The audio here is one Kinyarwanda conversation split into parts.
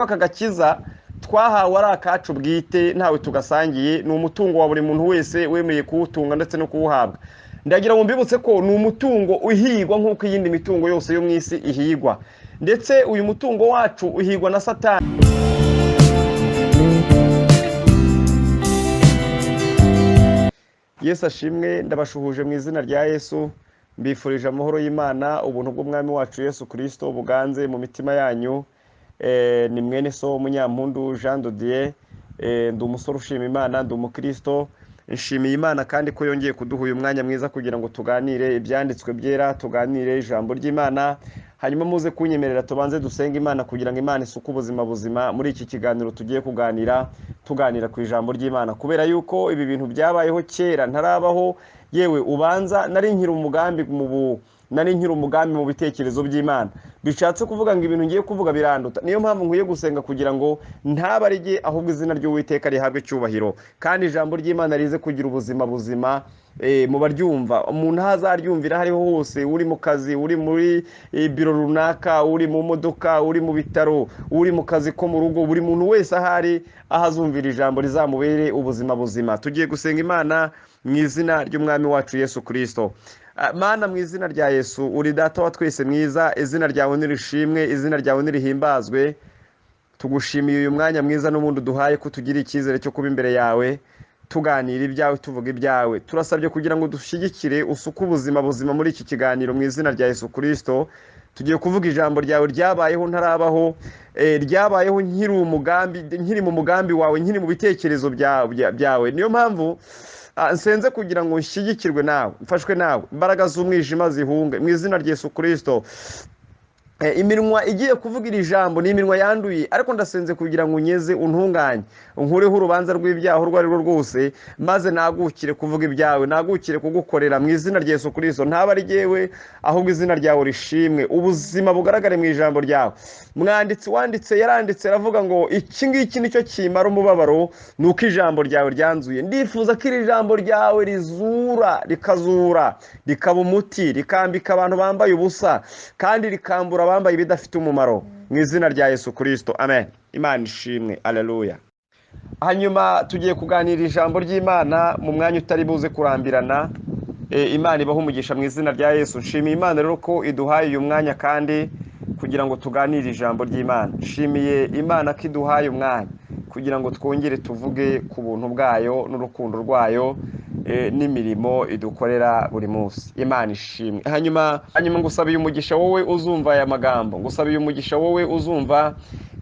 Aka gakiza twahawe ari akacu bwite, ntawe tugasangiye. Ni umutungo wa buri muntu wese wemeye kuwutunga ndetse no kuwuhabwa. Ndagira ngo mbibutse ko ni umutungo uhigwa nk'uko iyindi mitungo yose yo mu isi ihigwa, ndetse uyu mutungo wacu uhigwa na Satani. Yesu ashimwe. Ndabashuhuje mu izina rya Yesu, mbifurije amahoro y'Imana, ubuntu bw'Umwami wacu Yesu Kirisito buganze mu mitima yanyu. Ni mwene so Munyampundu Jean de Dieu. Ndi umusore ushima Imana, ndi umukristo. Nshimiye Imana kandi ko yongeye kuduha uyu mwanya mwiza kugira ngo tuganire ibyanditswe byera, tuganire ijambo ry'Imana. Hanyuma muze kunyemerera tubanze dusenge Imana kugira ngo Imana isuke ubuzima buzima muri iki kiganiro tugiye kuganira, tuganira ku ijambo ry'Imana, kubera yuko ibi bintu byabayeho kera ntarabaho. Yewe, ubanza nari nkiri umugambi mu bitekerezo by'Imana. Bishatse kuvuga ngo ibintu ngiye kuvuga biranduta. Niyo mpamvu nkwiye gusenga kugira ngo ntabarige, ahubwo izina ry'Uwiteka rihabwe icyubahiro, kandi ijambo ry'Imana rize kugira ubuzima buzima mu baryumva. Umuntu aho azaryumvira aho ariho hose, uri mu kazi, uri muri biro runaka, uri mu modoka, uri mu bitaro, uri mu kazi ko mu rugo, buri muntu wese ahari, aho azumvira ijambo rizamubere ubuzima buzima. Tugiye gusenga Imana mu izina ry'Umwami wacu Yesu Kirisito. Mana, mu izina rya Yesu, uri Data wa twese mwiza, izina ryawe nirishimwe, izina ryawe nirihimbazwe. Tugushimiye uyu mwanya mwiza n'ubundi uduhaye ko tugira icyizere cyo kuba imbere yawe, tuganira ibyawe, tuvuga ibyawe. Turasabye kugira ngo dushyigikire, usuke ubuzima buzima muri iki kiganiro mu izina rya Yesu Kirisito. Tugiye kuvuga ijambo ryawe ryabayeho ntarabaho, ryabayeho nkiri umugambi, nkiri mu mugambi wawe, nkiri mu bitekerezo byawe. Niyo mpamvu nsenze kugira ngo nshyigikirwe nawe, mfashwe nawe, imbaraga z'umwijima zihunge mu izina rya Yesu Kirisito. Iminwa igiye kuvuga iri jambo ni iminwa yanduye, ariko ndasenze kugira ngo unyeze, untunganye, unkureho urubanza rw'ibyaha urwo ari rwo rwose, maze nagukire kuvuga ibyawe, nagukire kugukorera mu izina rya Yesu Kirisito. Ntaba ari jyewe, ahubwo izina ryawe rishimwe, ubuzima bugaragare mu ijambo ryawe. Mwanditsi wanditse yaranditse aravuga ngo iki ngiki nicyo kimara umubabaro, ni uko ijambo ryawe ryanzuye. Ndifuza ko iri jambo ryawe rizura, rikazura, rikaba umuti, rikambika abantu bambaye ubusa, kandi rikambura abambaye ibidafite umumaro mu izina rya Yesu Kirisito, amen. Imana ishimwe, aleluya. Hanyuma tugiye kuganira ijambo ry'Imana mu mwanya utari buze kurambirana. Imana ibahe umugisha mu izina rya Yesu. Nshimiye Imana rero ko iduhaye uyu mwanya kandi kugira ngo tuganire ijambo ry'Imana. Nshimiye Imana ko iduhaye umwanya kugira ngo twongere tuvuge ku buntu bwayo n'urukundo rwayo, n'imirimo idukorera buri munsi. Imana ishimwe. Hanyuma ngusabiye umugisha wowe uzumva aya magambo, ngusabiye umugisha wowe uzumva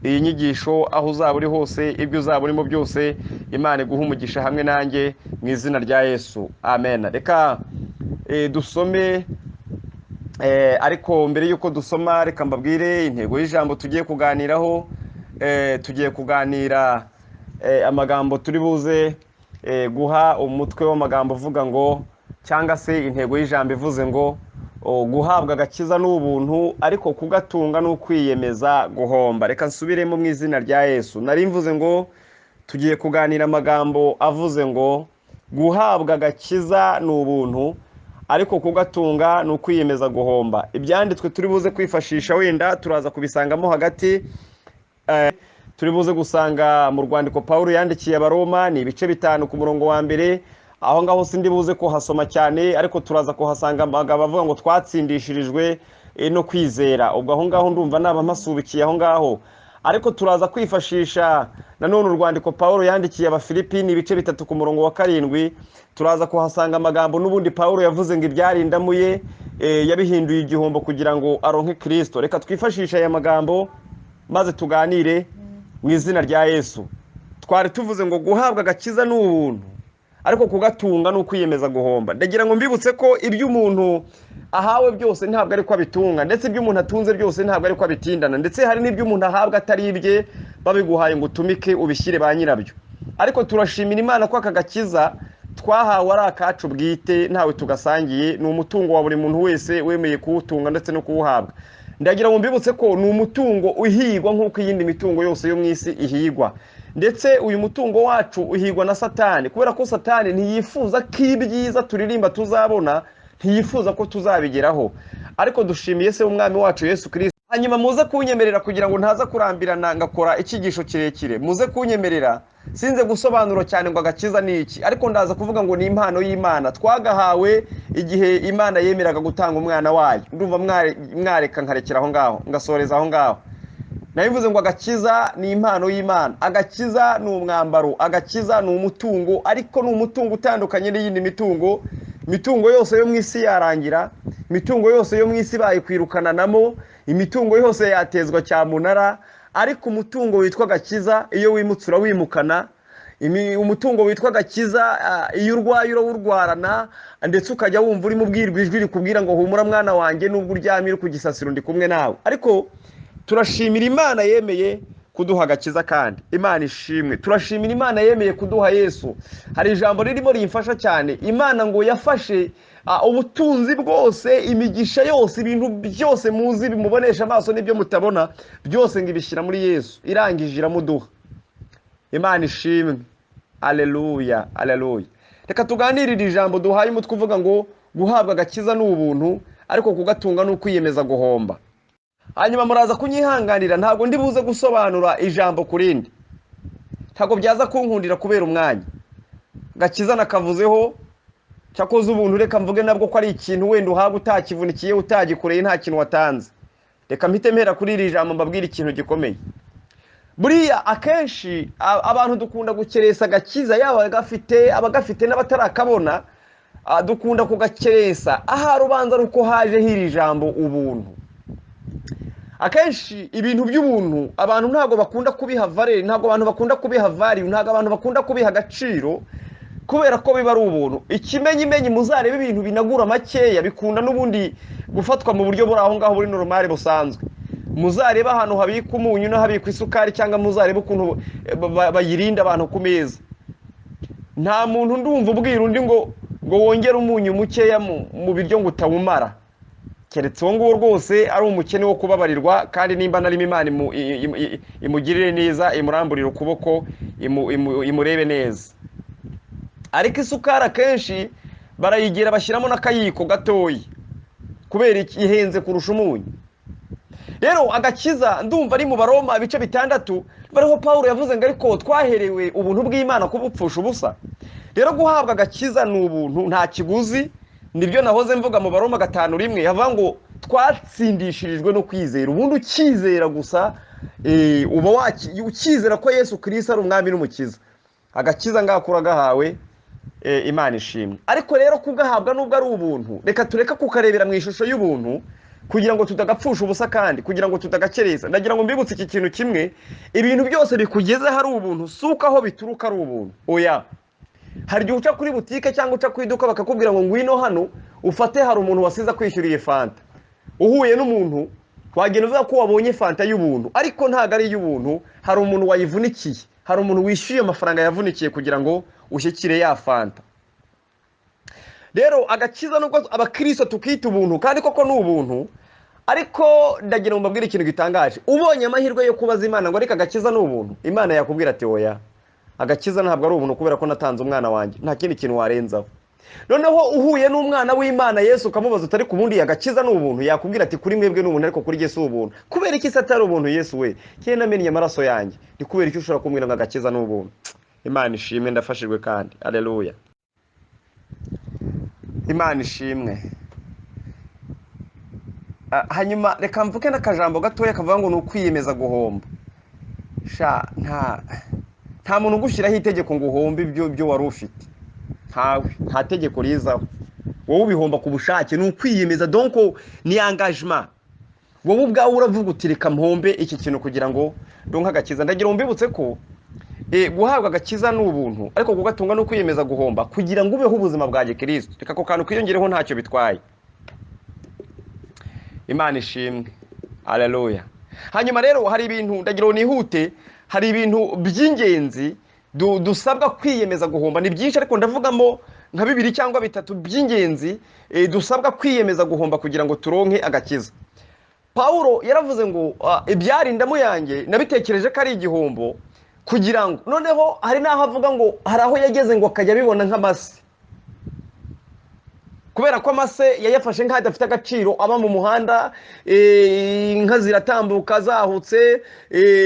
iyi nyigisho, aho uzaba uri hose, ibyo uzaba urimo byose, Imana iguhe umugisha hamwe nanjye mu izina rya Yesu, amen. Reka dusome, ariko mbere y'uko dusoma reka mbabwire intego y'ijambo tugiye kuganiraho. Tugiye kuganira amagambo turi buze guha umutwe w'amagambo uvuga ngo, cyangwa se intego y'ijambo ivuze ngo guhabwa agakiza ni ubuntu, ariko kugatunga ni ukwiyemeza guhomba. Reka nsubiremo mu izina rya Yesu. Nari mvuze ngo tugiye kuganira amagambo avuze ngo guhabwa agakiza ni ubuntu, ariko kugatunga ni ukwiyemeza guhomba. Ibyanditswe turi buze kwifashisha wenda turaza kubisangamo hagati. Turi buze gusanga mu rwandiko Pawulo yandikiye Abaroma, ni ibice 5 ku murongo wa mbere. Aho ngaho sindi buze kuhasoma cyane, ariko turaza kuhasanga amagambo avuga ngo twatsindishirijwe no kwizera. Ubwo aho ngaho ndumva naba mpasubikiye aho ngaho, ariko turaza kwifashisha nanone urwandiko Pawulo yandikiye Abafilipi, ibice 3 ku murongo wa 7. Turaza kuhasanga amagambo n'ubundi Pawulo yavuze ngo ibyarindamuye, yabihinduye igihombo kugira ngo aronke Kristo. Reka twifashishe aya magambo maze tuganire mu izina rya Yesu. Twari tuvuze ngo guhabwa agakiza ni ubuntu, ariko kugatunga ni ukwiyemeza guhomba. Ndagira ngo mbibutse ko ibyo umuntu ahawe byose ntabwo ariko abitunga, ndetse ibyo umuntu atunze byose ntabwo ariko abitindana, ndetse hari n'ibyo umuntu ahabwa atari ibye, babiguhaye ngo utumike ubishyire ba nyirabyo. Ariko turashimira Imana ko aka gakiza twahawe ari akacu bwite, ntawe tugasangiye. Ni umutungo wa buri muntu wese wemeye kuwutunga ndetse no kuwuhabwa. Ndagira ngo mbibutse ko ni umutungo uhigwa nk'uko iyindi mitungo yose yo mu isi ihigwa, ndetse uyu mutungo wacu uhigwa na Satani, kubera ko Satani ntiyifuza ko ibyiza turirimba tuzabona, ntiyifuza ko tuzabigeraho. Ariko dushimiye se w'Umwami wacu Yesu Kristo. Hanyuma muze kunyemerera kugira ngo ntaza kurambirana ngakora icyigisho kirekire, muze kunyemerera sinze gusobanura cyane ngo agakiza ni iki, ariko ndaza kuvuga ngo ni impano y'Imana twagahawe igihe Imana yemeraga gutanga umwana wayo. Ndumva mwareka nkarekera aho ngaho, ngasoreza aho ngaho. Nabivuze ngo agakiza ni impano y'Imana, agakiza ni umwambaro, agakiza ni umutungo, ariko ni umutungo utandukanye n'iyindi mitungo. Imitungo yose yo mu isi yarangira, imitungo yose yo mu isi bayikwirukananamo, imitungo yose yatezwa cyamunara, ariko umutungo witwa agakiza iyo wimutse urawimukana. Umutungo witwa agakiza iyo urwaye urawurwarana, ndetse ukajya wumva urimo ubwirwa ijwi rikubwira ngo humura mwana wanjye, nubwo uryamye uri ku gisasiro ndi kumwe nawe. Ariko turashimira Imana yemeye kuduha agakiza, kandi Imana ishimwe. Turashimira Imana yemeye kuduha Yesu. Hari ijambo ririmo rimfasha cyane. Imana ngo yafashe ubutunzi bwose, imigisha yose, ibintu byose muzi bimubonesha amaso n'ibyo mutabona byose, ngo ibishyira muri Yesu, irangije iramuduha. Imana ishimwe. Aleluya, aleluya. Reka tuganirire ijambo duhaye umutwe uvuga ngo guhabwa agakiza ni ubuntu, ariko kugatunga ni ukwiyemeza guhomba. Hanyuma muraza kunyihanganira, ntabwo ndi buze gusobanura ijambo ku rindi, ntabwo byaza kunkundira kubera umwanya. Gakiza nakavuzeho, cyakoze ubuntu reka mvuge nabwo ko ari ikintu wenda uhabwa utakivunikiye, utagikoreye, nta kintu watanze. Reka mpite mpera kuri iri jambo mbabwire ikintu gikomeye. Buriya akenshi abantu dukunda gukeresa agakiza, yaba abagafite n'abatarakabona, dukunda kugakeresa ahari ubanza ari uko hajeho iri jambo ubuntu. Akenshi ibintu by'ubuntu abantu ntabwo bakunda kubiha valeur, ntabwo abantu bakunda kubiha value, ntabwo abantu bakunda kubiha agaciro, kubera ko biba ari ubuntu. Ikimenyimenyi muzarebe ibintu binagura makeya bikunda n'ubundi gufatwa mu buryo buri aho ngaho buri normal busanzwe. Muzarebe ahantu habika umunyu n'ahabikwa isukari, cyangwa muzarebe ukuntu bayirinda abantu ku meza. Nta muntu ndumva ubwira undi ngo wongere umunyu mukeya mu biryo ngo utawumara, keretse uwo nguwo rwose ari umukene wo kubabarirwa, kandi nimba narimo Imana imugirire neza, imuramburire ukuboko, imurebe neza. Ariko isukari akenshi barayigira bashyiramo n'akayiko gatoya, kubera ihenze kurusha umunyu. Rero agakiza ndumva ari mu Baroma ibice 6, bariho Paulo yavuze ngo ariko twaherewe ubuntu bw'Imana kubupfusha ubusa. Rero guhabwa agakiza ni ubuntu, nta kiguzi. Nibyo nahoze mvuga mu Baroma 5:1, havuga ngo twatsindishirijwe no kwizera. Ubundi ukizera gusa, uba ukizera ko Yesu Kristo ari umwami n'umukiza. Agakiza ngakura gahawe, Imana ishimwe. Ariko rero kugahabwa nubwo ari ubuntu, reka tureka kukarebera mu ishusho y'ubuntu kugira ngo tutagapfusha ubusa, kandi kugira ngo tutagakereza. Ndagira ngo mbibutse iki kintu kimwe, ibintu byose bikugeze hari ubuntu, suka aho bituruka ari ubuntu. Oya. Hari igihe uca kuri butike cyangwa uca ku iduka bakakubwira ngo ngwino hano ufate, hari umuntu wasize kwishyuriye fanta. Uhuye n'umuntu wagenda uvuga ko wabonye fanta y'ubuntu, ariko ntago ari y'ubuntu. Hari umuntu wayivunikiye, hari umuntu wishyuye amafaranga yavunikiye kugira ngo ushyikire ya fanta. Rero agakiza nubwo abakristo tukita ubuntu, kandi koko ni ubuntu, ariko ndagira ngo mbabwire ikintu gitangaje. Ubonye amahirwe yo kubaza Imana ngo ariko agakiza ni ubuntu, Imana yakubwira ati oya, agakiza ntabwo ari ubuntu kubera ko natanze umwana wanjye, nta kindi kintu warenzaho. Noneho uhuye n'umwana w'Imana Yesu ukamubaza utari ku bundi agakiza ni ubuntu, yakubwira ati kuri mwebwe ni ubuntu ariko kuri Yesu ubuntu. Kubera iki se atari ubuntu Yesu we? Kera namenye amaraso yanjye, ni kubera iki ushobora kumbwira ngo agakiza ni ubuntu? Imana ishimwe, ndafashijwe kandi. Haleluya, Imana ishimwe. Hanyuma reka mvuke n'akajambo gatoya kavuga ngo ni ukwiyemeza guhomba. Sha nta muntu ugushyiraho itegeko ngo uhombe ibyo wari ufite, ntawe, nta tegeko rizaho. Wowe ubihomba ku bushake, ni ukwiyemeza, donc ni engagement. Wowe ubwawe uravuga uti reka mpombe iki kintu kugira ngo ndonke agakiza. Ndagira ngo mbibutse ko guhabwa agakiza ni ubuntu, ariko kugatunga no kwiyemeza guhomba kugira ngo ubeho ubuzima bwa Gikristo. Reka ako kantu kwiyongereho ntacyo bitwaye. Imana ishimwe. Haleluya. Hanyuma rero hari ibintu ndagira ngo nihute, hari ibintu by'ingenzi dusabwa kwiyemeza guhomba. Ni byinshi ariko ndavugamo nka 2 cyangwa 3 by'ingenzi dusabwa kwiyemeza guhomba kugira ngo turonke agakiza. Paulo yaravuze ngo ibyarindamu yanjye nabitekereje ko ari igihombo, kugira ngo noneho hari naho avuga ngo hari aho yageze ngo akajya abibona nk'amase, Kubera ko amase yayafashe nk'adafite agaciro, aba mu muhanda, inka ziratambuka zahutse,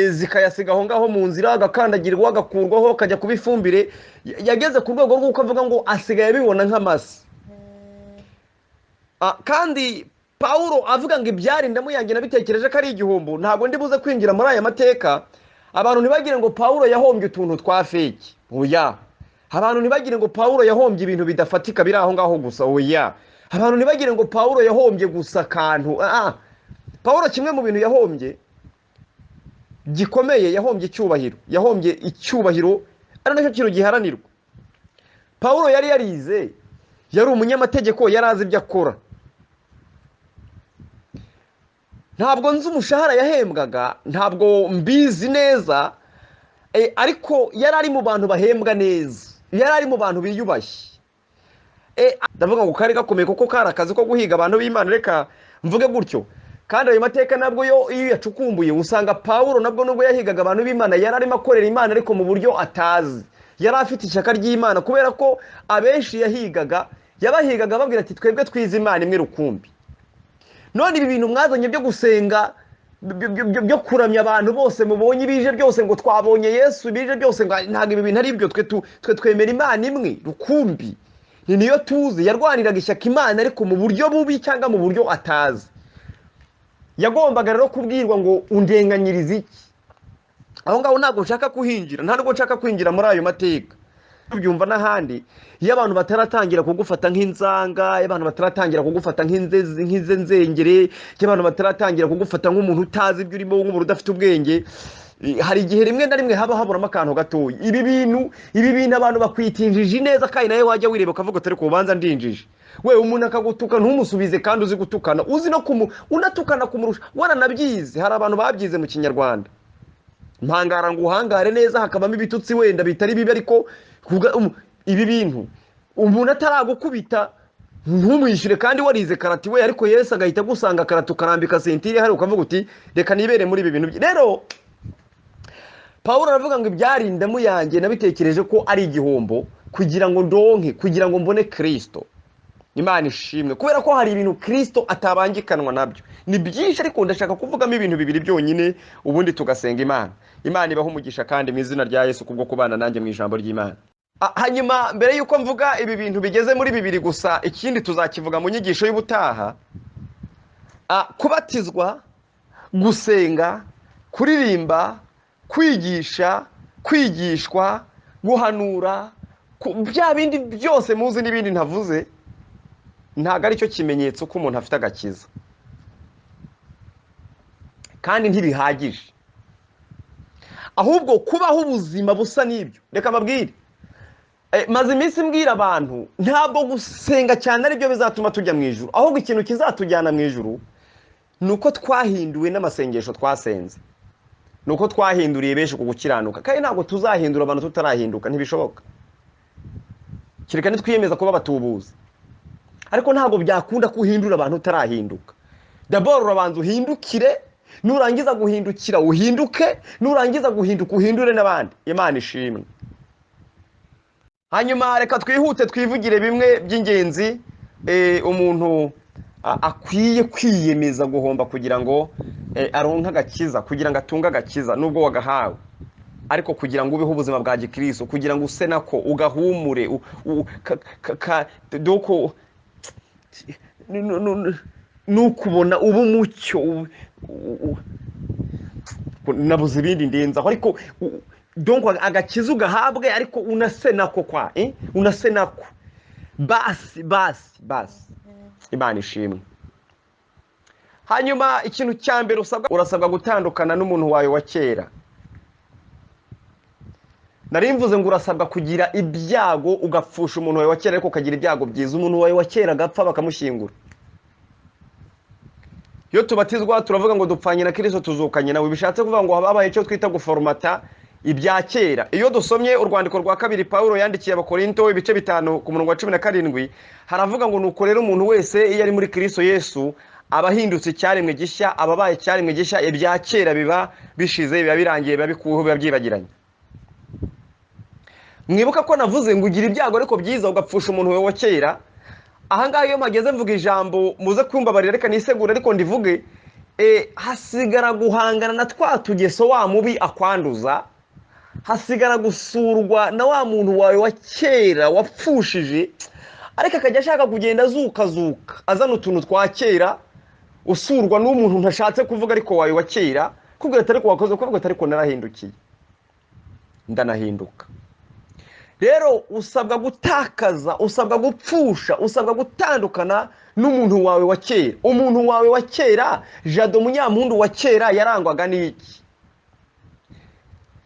zikayasiga aho ngaho mu nzira, agakandagirwa, agakurwaho, akajya kuba ifumbire. Yageze ku rwego rw'uko avuga ngo asigaye abibona nk'amase. Kandi Pawulo avuga ngo ibyari indamu yanjye nabitekereje ko ari igihombo. Ntabwo ndi buze kwinjira muri aya mateka. Abantu ntibagire ngo Pawulo yahombye utuntu twa fake, oya. Abantu ntibagire ngo Pawulo yahombye ibintu bidafatika biri aho ngaho gusa, oya. Abantu ntibagire ngo Pawulo yahombye gusa akantu. Pawulo kimwe mu bintu yahombye gikomeye, yahombye icyubahiro. Yahombye icyubahiro, ari nacyo kintu giharanirwa. Pawulo yari yarize, yari umunyamategeko, yari azi ibyo akora. Ntabwo nzi umushahara yahembwaga, ntabwo mbizi neza, ariko yari ari mu bantu bahembwa neza, yari ari mu bantu biyubashye. Ndavuga ngo kari gakomeye kuko kari akazi ko guhiga abantu b'Imana, reka mvuge gutyo. Kandi ayo mateka nabwo yo iyo yacukumbuye usanga Pawulo nabwo nubwo yahigaga abantu b'Imana, yari arimo akorera Imana ariko mu buryo atazi. Yari afite ishyaka ry'Imana, kubera ko abenshi yahigaga yabahigaga babwira ati twebwe twize Imana imwe rukumbi. None ibi bintu mwazanye byo gusenga, byo kuramya abantu bose mubonye ibije byose ngo twabonye Yesu, ibije byose ngo ntabwo ibi bintu ari byo, twe twemera Imana imwe rukumbi, ni niyo tuzi. Yarwaniraga ishyaka Imana ariko mu buryo bubi cyangwa mu buryo atazi. Yagombaga rero kubwirwa ngo undenganyirize iki? Aho ngaho ntabwo nshaka kuhinjira, nta nubwo nshaka kwinjira muri ayo mateka. Tubyumva n'ahandi, iyo abantu bataratangira kugufata nk'inzanga, iyo abantu bataratangira kugufata nk'inzenzengere, iyo abantu bataratangira kugufata nk'umuntu utazi ibyo urimo, nk'umuntu udafite ubwenge, hari igihe rimwe na rimwe haba haburamo akantu gatoya. Ibi bintu abantu bakwitinjije neza, kandi nawe wajya wireba ukavuga utari kubanza ndinjije. We umuntu akagutuka ntumusubize, kandi uzi gutukana, uzi no unatukana kumurusha, waranabyize. Hari abantu babyize mu Kinyarwanda, mpangara ngo uhangare neza, hakabamo ibitutsi wenda bitari bibi, ariko ibi bintu umuntu ataragukubita ntumwishyure kandi warize karate we, ariko Yesu agahita agusanga karate ukarambika sentire hari ukavuga uti reka nibere muri ibi bintu. Rero Pawulo aravuga ngo ibyari indamu yanjye nabitekereje ko ari igihombo kugira ngo ndonke, kugira ngo mbone Kristo. Imana ishimwe, kubera ko hari ibintu Kristo atabangikanwa nabyo. Ni byinshi ariko ndashaka kuvugamo ibintu bibiri byonyine, ubundi tugasenga Imana. Imana ibahe umugisha kandi mu izina rya Yesu kubwo kubana nanjye mu ijambo ry'Imana. Hanyuma mbere yuko mvuga ibi bintu bigeze muri bibiri gusa, ikindi tuzakivuga mu nyigisho y'ubutaha. Kubatizwa, gusenga, kuririmba, kwigisha, kwigishwa, guhanura, bya bindi byose muzi n'ibindi ntavuze, ntabwo aricyo kimenyetso ko umuntu afite agakiza, kandi ntibihagije. Ahubwo kubaho ubuzima busa n'ibyo. Reka mbabwire, maze iminsi mbwira abantu, ntabwo gusenga cyane aribyo bizatuma tujya mu ijuru, ahubwo ikintu kizatujyana mu ijuru ni uko twahinduwe n'amasengesho twasenze, ni uko twahinduriye benshi ku gukiranuka. Kandi ntabwo tuzahindura abantu tutarahinduka, ntibishoboka, kereka nitwiyemeza kuba abatubuzi. Ariko ntabwo byakunda kuhindura abantu utarahinduka. Daboro urabanza uhindukire, nurangiza guhindukira uhinduke, nurangiza guhinduka uhindure n'abandi. Imana ishimwe. Hanyuma reka twihute twivugire bimwe by'ingenzi umuntu akwiye kwiyemeza guhomba kugira ngo aronke agakiza, kugira ngo atunge agakiza nubwo wagahawe, ariko kugira ngo ubeho ubuzima bwa gikristo, kugira ngo use nako ugahumure, doko nukubona ubu mucyo, nabuze ibindi ndenzaho, ariko donc agakiza ugahabwe, ariko unase nako kwa unase nako basi basi basi. Imana ishimwe. Hanyuma ikintu cya mbere urasabwa gutandukana n'umuntu wawe wa kera. Nari mvuze ngo urasabwa kugira ibyago ugapfusha umuntu wawe wa kera, ariko ukagira ibyago byiza. Umuntu wawe wa kera agapfa bakamushyingura. Iyo tubatizwa turavuga ngo dupfanye na Kristo tuzukanye nawe, bishatse kuvuga ngo habaye icyo twita guforomata ibya kera. Iyo dusomye urwandiko rwa kabiri Pawulo yandikiye Abakorinto ibice 5 ku murongo wa 17, haravuga ngo nuko rero umuntu wese iyo ari muri Kristo Yesu aba ahindutse icyaremwe gishya, aba abaye icyaremwe gishya, ibya kera biba bishize, biba birangiye, biba bikuweho, biba byibagiranye. Mwibuka ko navuze ngo ugira ibyago ariko byiza ugapfusha umuntu wawe wa kera, Ahangaha iyo mpageze mvuga ijambo muze kumbabarira, reka nisegure ariko ndivuge. Hasigara guhangana na twa tugeso wa mubi akwanduza, hasigara gusurwa na wa muntu wawe wa kera wapfushije, ariko akajya ashaka kugenda azukazuka azana utuntu twa kera, usurwa n'umuntu ntashatse kuvuga ariko wawe wa kera, kubwira atari ko wakoze, kuvuga atari ko narahindukiye, ndanahinduka. Rero usabwa gutakaza, usabwa gupfusha, usabwa gutandukana n'umuntu wawe wa kera. Umuntu wawe wa kera, Jado Munyampundu wa kera, yarangwaga n'iki?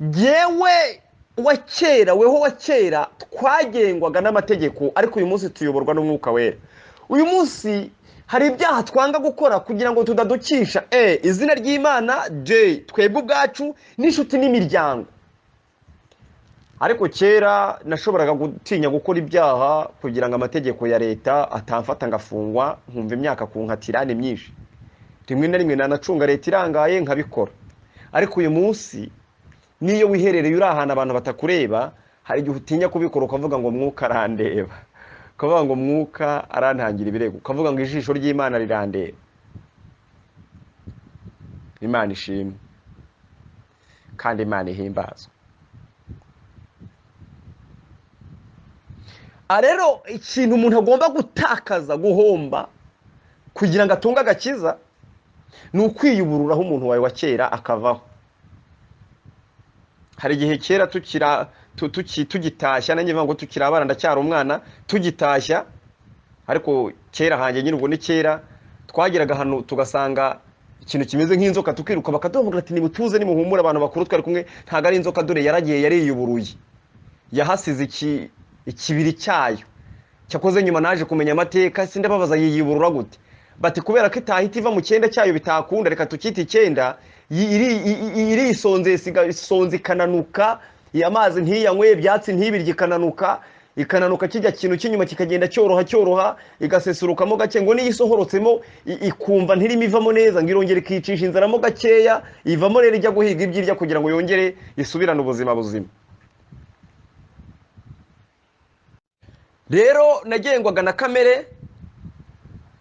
Yewe wa kera, weho wa kera, twagengwaga n'amategeko, ariko uyu munsi tuyoborwa n'Umwuka Wera. Uyu munsi hari ibyaha twanga gukora kugira ngo tudadukisha izina ry'Imana, J twebwe ubwacu n'inshuti n'imiryango. Ariko kera nashoboraga gutinya gukora ibyaha kugira ngo amategeko ya leta atamfata ngafungwa, nkumva imyaka kunkatira ni myinshi, rimwe na rimwe nanacunga leta irangaye nkabikora. Ariko uyu munsi niyo wiherereye uri ahantu abantu batakureba, hari igihe utinya kubikora ukavuga ngo Mwuka arandeba, ukavuga ngo Mwuka arantangira ibirego, ukavuga ngo ijisho ry'Imana rirandeba. Imana ishimwe kandi Imana ihimbazwe. Rero ikintu umuntu agomba gutakaza, guhomba kugira ngo atunge agakiza, ni ukwiyubururaho umuntu wawe wa kera akavaho. Hari igihe kera tugitashya, nanjye mvuga ngo tukiri abana, ndacyari umwana, tugitashya, ariko kera hanjye nyine ubwo ni kera, twageraga hano tugasanga ikintu kimeze nk'inzoka, tukiruka bakaduhamagara ati nimutuze nimuhumure, abantu bakuru twari kumwe, ntabwo ari inzoka, dore yaragiye yariyuburuye, yahasize ikibiri cyayo. Cyakoze nyuma naje kumenya amateka, sindababaza yiyuburura gute, bati kubera ko itahita iva mu cyenda cyayo bitakunda, reka tukite icyenda, irisonze isonze ikananuka, amazi ntiyanywe, ibyatsi ntibirye, ikananuka ikananuka, kijya kintu cy'inyuma kikagenda cyoroha cyoroha, igasesurukamo gake, ngo niyo isohorotsemo ikumva ntirimo ivamo neza, ngo irongere ikicisha inzaramo gakeya, ivamo rero ijya guhiga ibyirya kugira ngo yongere isubirane ubuzima buzima. Rero nagengwaga na kamere,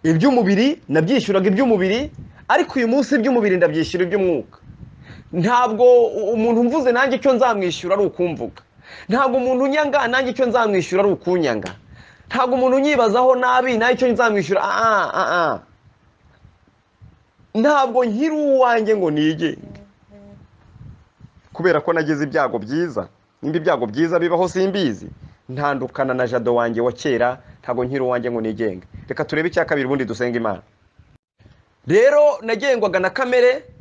iby'umubiri nabyishyuraga iby'umubiri, ariko uyu munsi iby'umubiri ndabyishyura iby'umwuka. Ntabwo umuntu mvuze nanjye icyo nzamwishyura ari ukumvuga, ntabwo umuntu unyanga nanjye icyo nzamwishyura ari ukunyanga, ntabwo umuntu unyibazaho nabi nanjye icyo nzamwishyura. Ntabwo nkiri uwanjye ngo nigenge, kubera ko nagize ibyago byiza. Nimba ibyago byiza bibaho simbizi, ntandukana na Jado wanjye wa kera, ntabwo nkiri uwanjye ngo nigenge. Reka turebe icya kabiri ubundi dusenga Imana. Rero nagengwaga na kamere,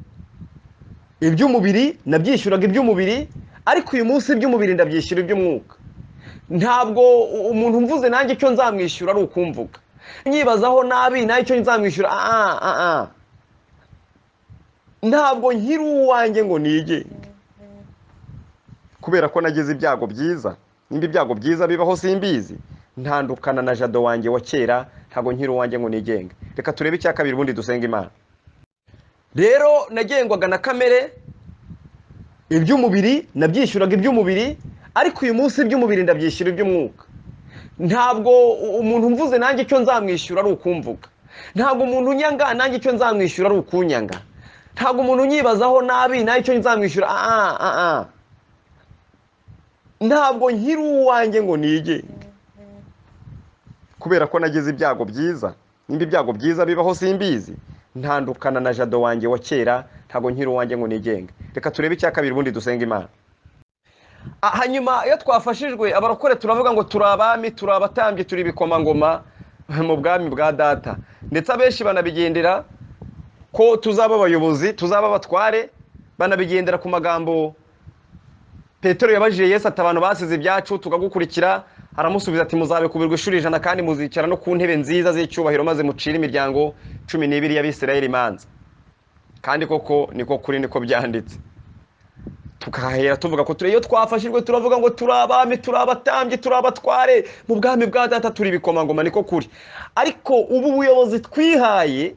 iby'umubiri nabyishyuraga iby'umubiri, ariko uyu munsi iby'umubiri ndabyishyura iby'umwuka. Ntabwo umuntu mvuze nanjye icyo nzamwishyura ari ukumvuga, nyibazaho nabi nanjye icyo nzamwishyura. Ntabwo nkiri uwanjye ngo nigenge, kubera ko nagize ibyago byiza. Nimba ibyago byiza bibaho simbizi, ntandukana na Jado wanjye wa kera, ntabwo nkiri uwanjye ngo nigenge. Reka turebe icya kabiri ubundi dusenga Imana. Rero nagengwaga na kamere, iby'umubiri nabyishyuraga iby'umubiri, ariko uyu munsi iby'umubiri ndabyishyura iby'umwuka. Ntabwo umuntu mvuze nanjye icyo nzamwishyura ari ukumvuga, ntabwo umuntu unyanga nanjye icyo nzamwishyura ari ukunyanga, ntabwo umuntu unyibazaho nabi nanjye icyo nzamwishyura. Ntabwo nkiri uwanjye ngo nigenge, kubera ko nagize ibyago byiza. Nimba ibyago byiza bibaho simbizi, ntandukana na Jado wanjye wa kera, ntabwo nkiri uwanjye ngo nigenge. Reka turebe icya kabiri ubundi dusenga Imana. Hanyuma iyo twafashijwe abarokore turavuga ngo turi abami, turi abatambyi, turi ibikomangoma mu bwami bwa data, ndetse abenshi banabigendera ko tuzaba abayobozi, tuzaba abatware, banabigendera ku magambo Petero yabajije Yesu ati abantu basize ibyacu tukagukurikira, aramusubiza ati muzabikubirwa inshuro 100 kandi muzicara no ku ntebe nziza z'icyubahiro, maze mucire imiryango 12 y'Abisirayeli imanza. Kandi koko niko kuri, niko byanditse. Tukahera tuvuga ko iyo twafashijwe turavuga ngo turi abami, turi abatambyi, turi abatware mu bwami bwa data, turi ibikomangoma, niko kuri. Ariko ubu buyobozi twihaye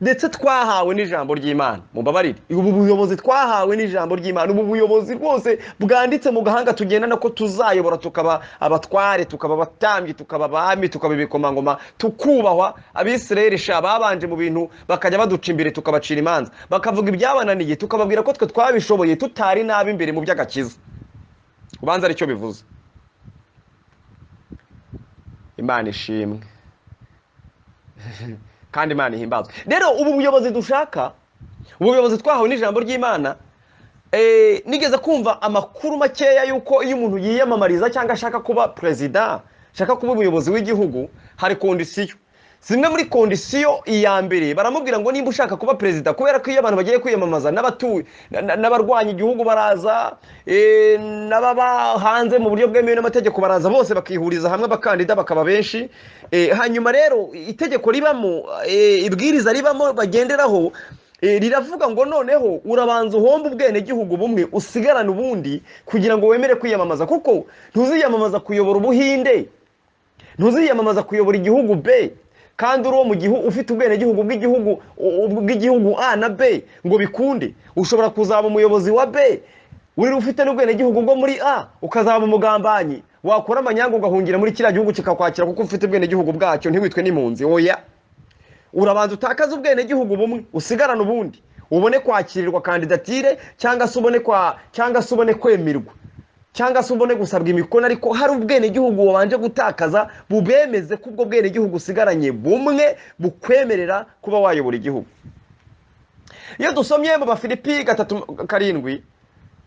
Ndetse twahawe n'ijambo ry'Imana. Mumbabarire, ubu buyobozi twahawe n'ijambo ry'Imana, ubu buyobozi rwose bwanditse mu gahanga tugendana ko tuzayobora, tukaba abatware, tukaba abatambyi, tukaba abami, tukaba ibikomangoma, tukubahwa. Abisirayeli sha babanje mu bintu bakajya baduca imbere tukabacira imanza, bakavuga ibyabananiye tukababwira ko twe twabishoboye tutari nabi imbere mu by'agakiza. Ubanza aricyo bivuze. Imana ishimwe kandi Imana ihimbazwe. Rero ubu buyobozi dushaka, ubu buyobozi twahawe n'ijambo ry'Imana, nigeze kumva amakuru makeya yuko iyo umuntu yiyamamariza cyangwa ashaka kuba perezida, ashaka kuba umuyobozi w'igihugu, hari condition. Zimwe muri condition, iya mbere baramubwira ngo nimba ushaka kuba perezida, kubera ko iyo abantu bagiye kwiyamamaza n'abatuye n'abarwanya igihugu baraza, n'ababa hanze mu buryo bwemewe n'amategeko baraza, bose bakihuriza hamwe abakandida bakaba benshi. Hanyuma rero itegeko ribamo, ibwiriza ribamo bagenderaho, riravuga ngo noneho urabanza uhomba ubwenegihugu bumwe usigarane ubundi kugira ngo wemere kwiyamamaza, kuko ntuziyamamaza kuyobora Ubuhinde, ntuziyamamaza kuyobora igihugu B kandi uri uwo mu gihugu ufite ubwenegihugu bw'igihugu A na B ngo bikunde. Ushobora kuzaba umuyobozi wa B uri ufite n'ubwenegihugu bwo muri A, ukazaba umugambanyi, wakora amanyanga ugahungira muri kiriya gihugu kikakwakira kuko ufite ubwenegihugu bwacyo, ntiwitwe n'impunzi. Oya, urabanza utakaze ubwenegihugu bumwe usigarane ubundi, ubone kwakirirwa kandidatire, cyangwa se ubone cyangwa se ubone kwemerwa, cyangwa se ubone gusabwa imikono, ariko hari ubwenegihugu wabanje gutakaza bubemeze ko ubwo bwenegihugu usigaranye bumwe bukwemerera kuba wayobora igihugu. Iyo dusomye mu Bafilipi 3:7,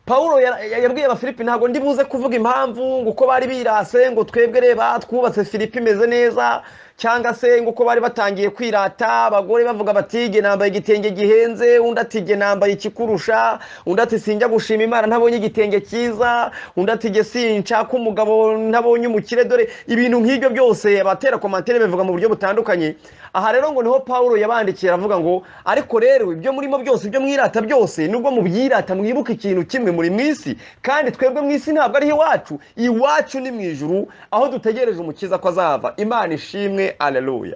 Paulo yabwiye Abafilipi, ntabwo ndi buze kuvuga impamvu ngo uko bari birase ngo twebwe reba twubatse Filipi imeze neza, cyangwa se ngo uko bari batangiye kwirata, abagore bavuga bati jye nambaye igitenge gihenze, undi ati jye nambaye ikikurusha, undi ati sinjya gushima Imana ntabonye igitenge cyiza, undi ati jye sinshaka umugabo ntabonye umukire. Dore ibintu nk'ibyo byose abatera commentaire bivuga mu buryo butandukanye. Aha rero ngo niho Paulo yabandikiye aravuga ngo ariko rero ibyo murimo byose, ibyo mwirata byose, nubwo mubyirata mwibuke ikintu kimwe, muri mu isi, kandi twebwe mu isi ntabwo ari iwacu, iwacu ni mu ijuru aho dutegereje umukiza ko azava. Imana ishimwe, aleluya.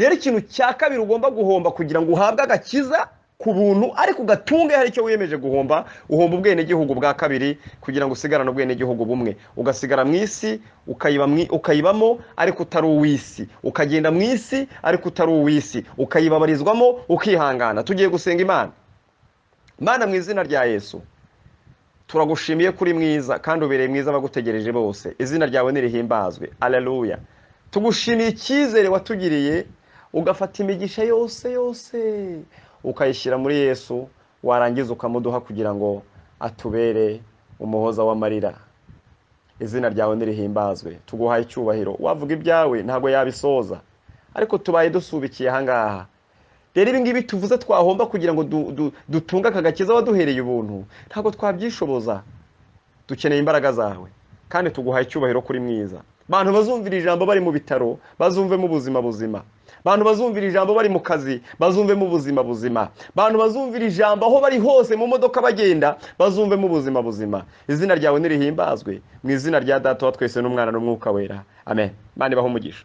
Rero ikintu cya kabiri ugomba guhomba kugira ngo uhabwe agakiza ku buntu, ariko ugatunge hari icyo wiyemeje guhomba, uhomba ubwenegihugu bwa kabiri kugira ngo usigarane ubwenegihugu bumwe, ugasigara mu isi ukayibamo ariko utari uw'isi, ukagenda mu isi ariko utari uw'isi, ukayibabarizwamo ukihangana. Tugiye gusenga Imana. Mana, mu izina rya Yesu turagushimiye kuri mwiza kandi ubereye mwiza abagutegereje bose. Izina ryawe nirihimbazwe, aleluya. Tugushimiye icyizere watugiriye, ugafata imigisha yose yose ukayishyira muri Yesu, warangiza ukamuduha kugira ngo atubere umuhoza w'amarira. Izina ryawe nirihimbazwe, tuguhaye icyubahiro. Wavuga ibyawe ntabwo yabisoza, ariko tubaye dusubikiye aha ngaha. Rero ibi ngibi tuvuze twahomba kugira ngo dutunge aka gakiza waduhereye ubuntu, ntabwo twabyishoboza. Dukeneye imbaraga zawe kandi tuguhaye icyubahiro kuri mwiza. Bantu bazumvira ijambo bari mu bitaro bazumvemo ubuzima buzima, bantu bazumvira ijambo bari mu kazi bazumvemo ubuzima buzima, bantu bazumvira ijambo aho bari hose mu modoka bagenda bazumvemo ubuzima buzima. Izina ryawe nirihimbazwe, mu izina rya Data wa twese n'Umwana n'Umwuka Wera, amen. Imana ibahe umugisha.